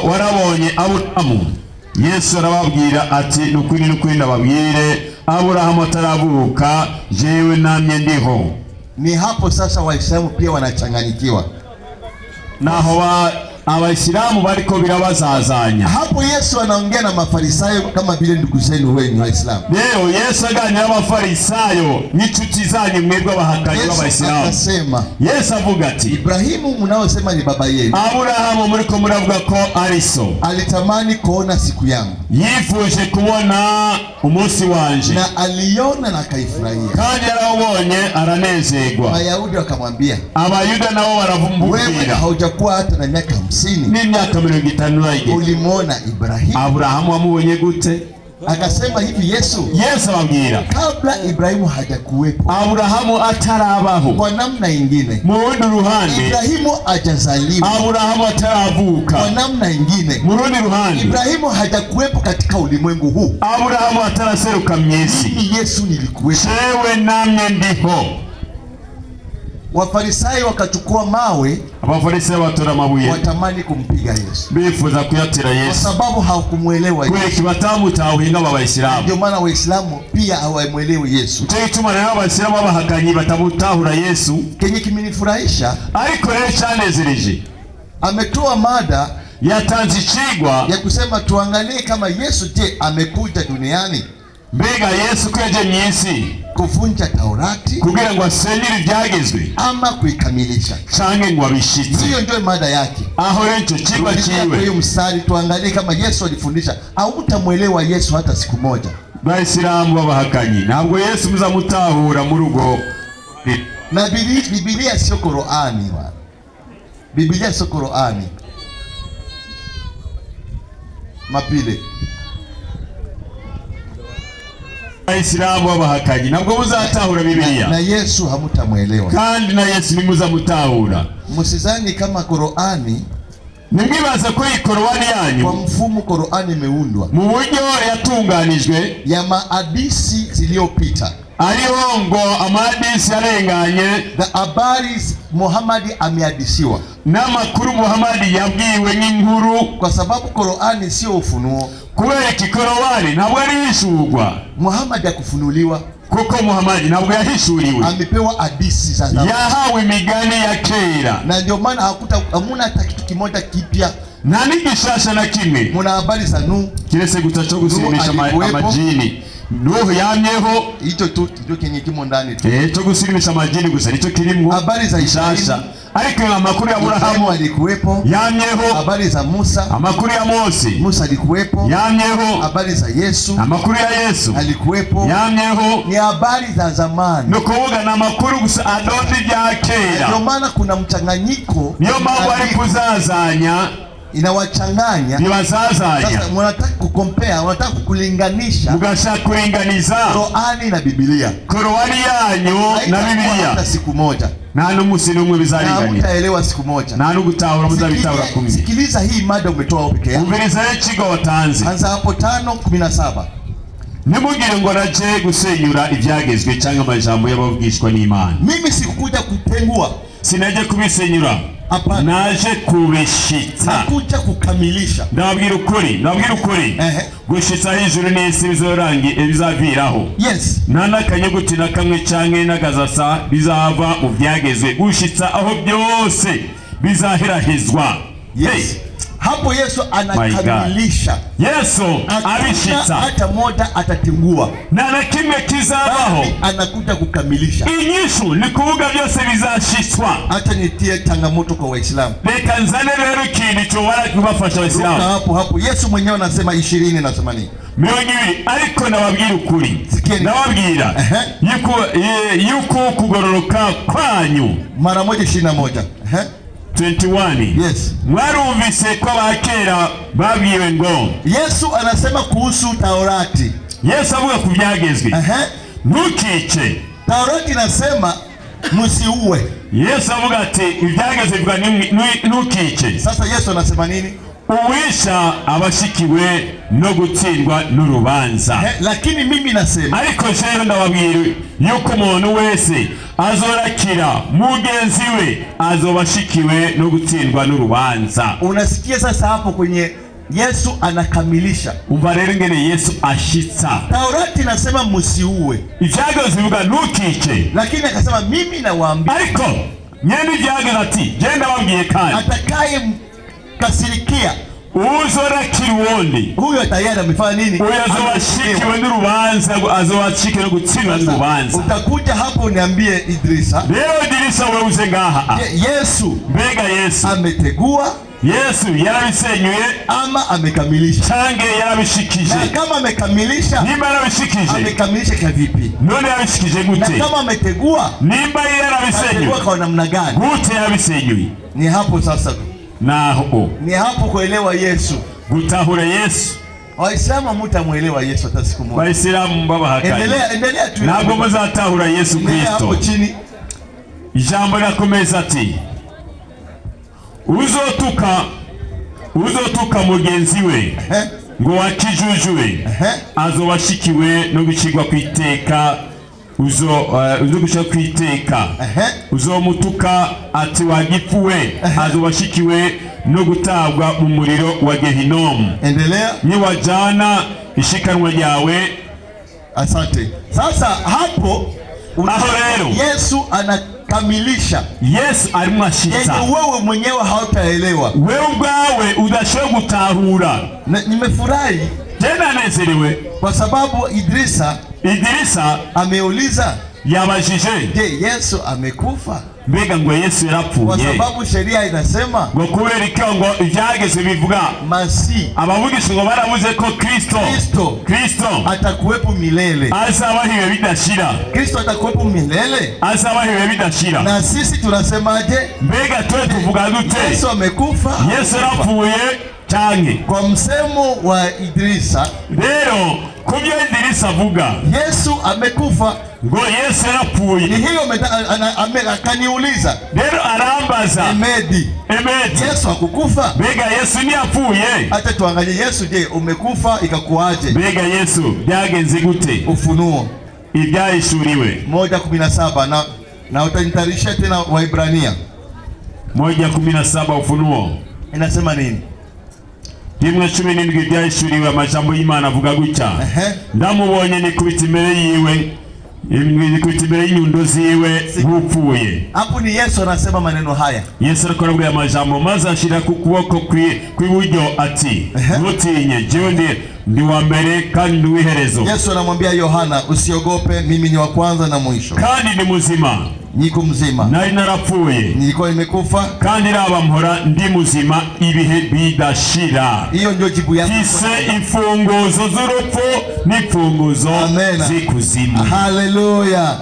warabonye Aburahamu. Yesu arababwira ati nukuri nukuri ndababwire, Aburahamu ataravuka jewe namye ndiho.
Ni hapo sasa Waislamu pia wanachanganyikiwa.
Naho Abaisilamu bariko birabazazanya.
Hapo Yesu anaongea na Mafarisayo kama vile ndugu zenu wenyu Waislamu.
Leo Yesu aganira n'Abafarisayo n'inshuti zanyu mwebwe abahakanyi b'Abaisilamu.
Akasema,
Yesu avuga ati
Ibrahimu mnaosema ni baba yenu,
Aburahamu muriko muravuga ko ari so,
alitamani kuona siku yangu,
yifuje kubona umunsi wanje,
na aliona na akaifurahia.
Kandi yarawubonye aranezerwa.
Wayahudi wakamwambia,
Abayuda nabo baravumbukira,
wewe haujakuwa hata na miaka 50
n'imyaka 50
ulimuona Ibrahimu?
Aburahamu wamubonye gute?
Akasema hivi Yesu,
Yesu ababwira,
kabla Ibrahimu hajakuwepo,
Aburahamu atarabaho,
kwa namna ingine
mu rundi ruhande
Ibrahimu hajazaliwa,
Aburahamu ataravuka,
kwa namna ingine
mu rundi ruhande
Ibrahimu hajakuwepo katika ulimwengu huu,
Aburahamu ataraseruka mw'isi,
mimi Yesu nilikuwepo,
jewe namye ndiho.
Wafarisayo wakachukua mawe,
Abafarisayo batora amabuye,
watamani kumpiga Yesu,
bifuza kuyatera Yesu,
kwa sababu hawakumuelewa Yesu.
Kubera batamutahuye nk'Abayisilamu.
Ndio maana Waislamu pia hawamuelewi Yesu.
Nico gituma rero Abayisilamu b'abahakanyi batamutahura Yesu.
Kenye kimenifurahisha,
ariko rero cyanezereje,
ametoa mada,
yatanze icigwa
ya kusema tuangalie kama Yesu je amekuja duniani,
mbega Yesu ko yaje mw'isi
kuvunja Taurati,
kugira ngo asenyere ibyagezwe
ama kuikamilisha,
canke ngo abishitse.
Hiyo ndio mada yake.
Aho rero ico cigwa ciwe,
hiyo mstari tuangalie kama Yesu alifundisha. Hautamwelewa Yesu hata siku moja.
Bayisilamu b'abahakanyi ntabwo Yesu muzamutahura mu rugo.
Na Biblia sio Qur'ani bwana. Biblia sio Qur'ani. Mapile
Abayisilamu b'abahakanyi ntabwo muzatahura Biblia,
na Yesu hamutamuelewa,
kandi na Yesu ntimuzamutahura.
Msizani kama Qur'ani,
nimwibaza ko iyi Qur'ani yanyu
kwa mfumo Qur'ani imeundwa
mu buryo yatunganijwe
ya maadisi zilizopita,
ariho ngo amadisi arenganye,
the habari Muhammad ameadisiwa,
n'amakuru Muhammad yabwiwe nk'inkuru,
kwa sababu Qur'ani sio ufunuo.
Kubera iki Qur'ani ntabwo ari ishurwa,
Muhammad hakufunuliwa,
kuko Muhammad ntabwo yahishuriwe,
amepewa hadisi za zamani,
yahawe imigani ya kera,
na ndio maana hakuta hamuna hata kitu kimoja kipya,
nta n'igishasha na kimwe.
Muna habari za Nuhu,
kiretse gusa cyo gusimisha amajini. Nuhu yamyeho,
hicho tu ndio kenye kimo ndani tu,
cyo gusimisha amajini gusa nicyo kirimo.
Habari za
Ishasha, ariko amakuru ya Aburahamu
alikuwepo,
yamyeho.
Habari za Musa,
amakuru ya Mose,
Musa alikuwepo,
yamyeho.
Habari za Yesu,
amakuru ya Yesu
alikuwepo,
yamyeho.
Ni habari za zamani,
no kuvuga na amakuru gusa adondi bya kera.
Ndio maana kuna mchanganyiko,
niyo mpamvu ari kuzazanya,
inawachanganya.
Nibazazanya.
Sasa mnataka kukompea, mnataka kulinganisha,
mugashaka kuringaniza
Qur'ani na Biblia,
Qur'ani yanyu na Biblia,
hata siku moja
nta n'umunsi n'umwe bizaringanira,
hamtaelewa siku moja,
nta n'ugutahura muzabitahura kumwe.
Sikiliza hii mada umetoa peke yako,
umviriza icigwa watanze.
Anza hapo 5:17.
Nimugire ngo naje gusenyura ibyagezwe cyangwa amajambo y'abavugishwa n'Imana.
Mimi sikukuja kutengua,
sinaje kubisenyura, naje kubishitsa,
nakuja kukamilisha.
Ndababwira ukuri, ndababwira ukuri, gushitsa hejuru n'isi bizorangi bizaviraho.
Yes,
nta n'akanyuguti na kamwe canke n'akazasa bizava mu byagezwe, gushitsa aho byose bizaherahezwa.
Yes. Hapo Yesu anakamilisha.
Yesu abishitsa,
hata moja atatengua,
nta na kimwe kizabaho,
anakuja kukamilisha.
Inyishu ni kuvuga byose bizashitswa.
Acha nitie changamoto kwa Waislamu.
Reka nzane rero ikintu cyobora kubafasha Waislamu.
Hapo hapo Yesu mwenyewe anasema 20 na 80.
20, ariko nababwira ukuri, nababwira yuko kugororoka kwanyu
mara moja 21.
21.
Yes.
Mwarumvise ko abakera babwiwe ngo,
Yesu anasema kuhusu Taurati.
Yesu avuga ku byagezwe. Ntukice.
Taurati inasema msiue.
Yesu avuga ati ibyagezwe bivuga ntukice.
Sasa Yesu anasema nini?
Uwisha abashikiwe no gutsindwa n'urubanza.
Lakini mimi nasema,
ariko rero ndababwira yuko umuntu wese azorakira mugenzi we azobashikiwe no gutsindwa n'urubanza.
Unasikia sasa hapo kwenye Yesu anakamilisha.
Umva rero ngene Yesu ashitsa.
Taurati inasema msiue.
Ibyagezwe bivuga ntukice.
Lakini akasema mimi nawaambia.
Ariko Nyene ibyagezwe ati genda babwiye kandi
atakaye mkasirikia
uzorakira uwundi
huyo tayari amefanya nini?
Uyo azobashikiwe n'urubanza, azobashikira gutsindwa n'urubanza.
Utakuja hapo uniambie Idrisa,
rero Idrisa wewe uze ngaha,
Yesu
mbega Yesu
ametegua,
Yesu yarabisenyuye
ama amekamilisha?
Cange yarabishikije.
Na kama amekamilisha,
nimba yarabishikije,
amekamilisha kwa vipi?
None yarabishikije gute?
Na kama ametegua,
nimba yarabisenyuye
kwa namna gani?
Gute yabisenyuye?
Ni hapo sasa,
naho
ni hapo kuelewa Yesu,
gutahura Yesu.
Waislamu hamtamuelewa Yesu hata siku moja.
Waislamu baba hakanye.
Endelea, endelea tu.
Ntabwo muzatahura Yesu Kristo.
Hapo chini
ijambo rirakomeza ati uzotuka mugenzi we ngo wakijujwe azobashikiwe no gucirwa kwiteka, uzo kwiteka, uzomutuka ati wagipfuwe azobashikiwe no gutabwa mu muriro wa Gehinomu.
Endelea.
Niwajana ishikanwa ryawe.
Asante. Sasa hapo
rero
Yesu anakamilisha.
Yesu arimo ashitsa.
Yenye wewe mwenyewe hautaelewa.
Wewe ubwawe udashoboye gutahura.
Nimefurahi
tena nezerewe
kwa sababu Idrisa ameuliza,
yabajije,
je, Yesu amekufa?
Mbega ngo Yesu yarapfuye?
Kwa sababu sheria inasema
ngo kubera icyo ngo ibyageze bivuga
Masi,
abavugisha ngo barabuze ko Kristo
atakuwepo milele,
azabaho ibihe bidashira.
Kristo atakuwepo milele,
azabaho ibihe bidashira.
Na sisi tunasemaje?
Mbega twe tuvuga dute?
Yesu amekufa,
Yesu yarapfuye canke?
Kwa msemo wa Idrisa,
rero kubyo Idrisa avuga,
Yesu amekufa,
ngo Yesu yarapfuye.
Ni hiyo akaniuliza.
Rero arambaza
Emedi, Yesu hakukufa?
Mbega Yesu ntiyapfuye?
Hata tuangalie Yesu, je, umekufa ikakuaje?
Mbega Yesu byagenze gute?
Ufunuo
ibyahishuriwe
1:17 na utanitarisha tena Waibrania
1:17 Ufunuo
inasema nini?
1:17 ibyahishuriwe, amajambo y'Imana avuga gutya: ndamubonye nikubita imbere yiwe, nikubita imbere y'inyundo ziwe nk'upfuye.
Hapo ni Yesu anasema maneno haya.
Yesu ariko aravuga amajambo maze ashira ku kuboko kw'iburyo ati ntutinye, jewe ndi wa mbere kandi ndi uw'iherezo.
Yesu anamwambia Yohana, usiogope, mimi ni wa kwanza na mwisho.
Kandi ni muzima.
Niko mzima.
Nari narapfuye.
Nilikuwa nimekufa.
Kandi raba mpora ndi muzima ibihe bidashira.
Hiyo ndio jibu yangu.
Mfise imfunguzo z'urupfu n'imfunguzo z'ikuzimu.
Haleluya.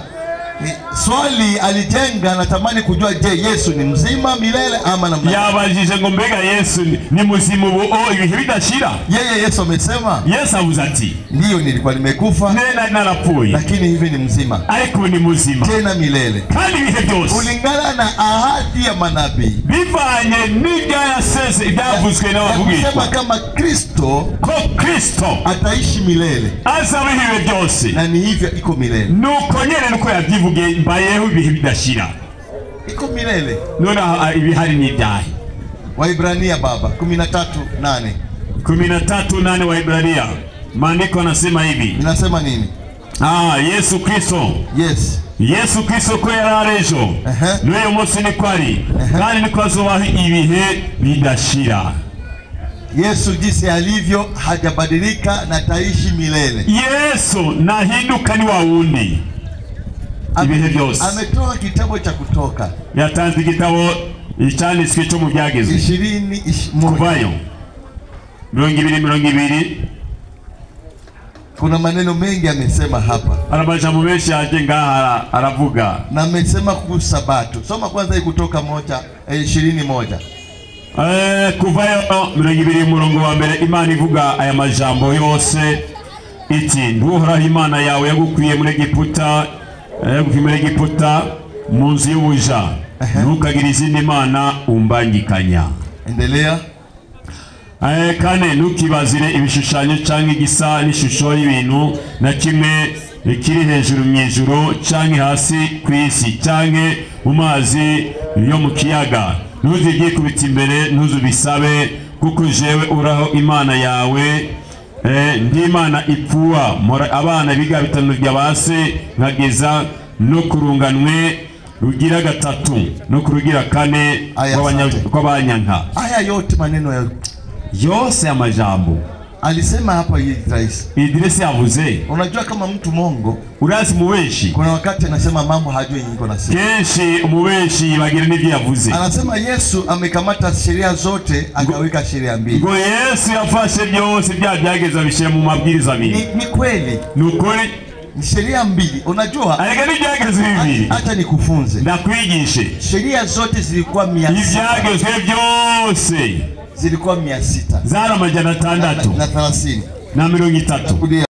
Swali alijenga, natamani kujua, je, Yesu ni mzima milele ama namna?
Yabajije ngo mbega Yesu ni muzima ubu ibihe bidashira?
Yeye Yesu amesema.
Yesu avuze ati
ndio nilikuwa nimekufa,
nena narapfuye,
lakini hivi ni mzima.
Ariko ni muzima
tena milele,
kandi ibihe byose,
kulingana na ahadi ya manabii,
bivanye n'ibyayaseze ibyavuzwe n'abavugishwa,
kusema kama Kristo,
ko Kristo
ataishi milele,
azabaho ibihe byose,
na ni hivyo iko milele.
Nuko nyene nuko yabyivuge, mbayeho ibihe bidashira,
iko milele.
None ibihari ni ibyahe?
Waibrania baba 13:8.
13:8 Waibrania, maandiko anasema hivi.
Inasema nini?
Yesu Kristo.
Yes.
Yesu Kristo ko yarari ejo, n'uyu munsi niko ari, kandi niko azobaho ibihe bidashira.
Yesu jinsi alivyo hajabadilika na taishi milele.
Yesu nahinduka ni wa wundi ibihe byose.
Ametoa kitabu cha Kutoka.
Yatanze igitabo icyanditswe cyo mu byagezwe
20
kuvayo 20:20.
Kuna maneno mengi amesema hapa.
Amajambo menshi yaje ngaha aravuga.
Na amesema kuhusu Sabato. Soma kwanza hii Kutoka 1:21.
Kuvayo 20 murongo wa mbere, Imana ivuga aya majambo yose iti nduhoraho Imana yawe yagukwiye muri Egiputa, muri Egiputa mu nzu y'ubuja, ntukagire izindi mana umbangikanya.
Endelea.
Kane, ntukibazire ibishushanyo cyangwa igisa n'ishusho y'ibintu na kimwe kiri hejuru mu ijuru cyangwa hasi ku isi cyangwa mu mazi yo mu kiyaga. Ntuzigikubita imbere, ntuzubisabe, kuko jewe uraho Imana yawe ndi Imana ipfuwa, mpora abana biga bitanu bya base nkageza no kurunganwe Rugira gatatu no ku rugira kane
Aya, asante.
rw'abanyanka.
Haya yote maneno ya
Yose amajambo
alisema hapa Idris.
Idrisi yavuze.
Unajua kama mtu mongo,
Urazi mubeshi,
kuna wakati anasema mambo hajui yenye nasema.
kenshi umubeshi bagira n'ibyo yavuze.
Anasema Yesu amekamata sheria zote akaweka sheria mbili.
Ngo Yesu yafashe byose bya byageze abishyira mu mabwiriza abiri.
Ni kweli,
Ni ukuri,
ni sheria mbili. Unajua,
ariko n'ibyageze bibiri.
acha nikufunze.
Ndakwigishe,
Sheria zote zilikuwa 600,
ibyagezwe byose
zilikuwa 600
zari 630
na 30.
na 30.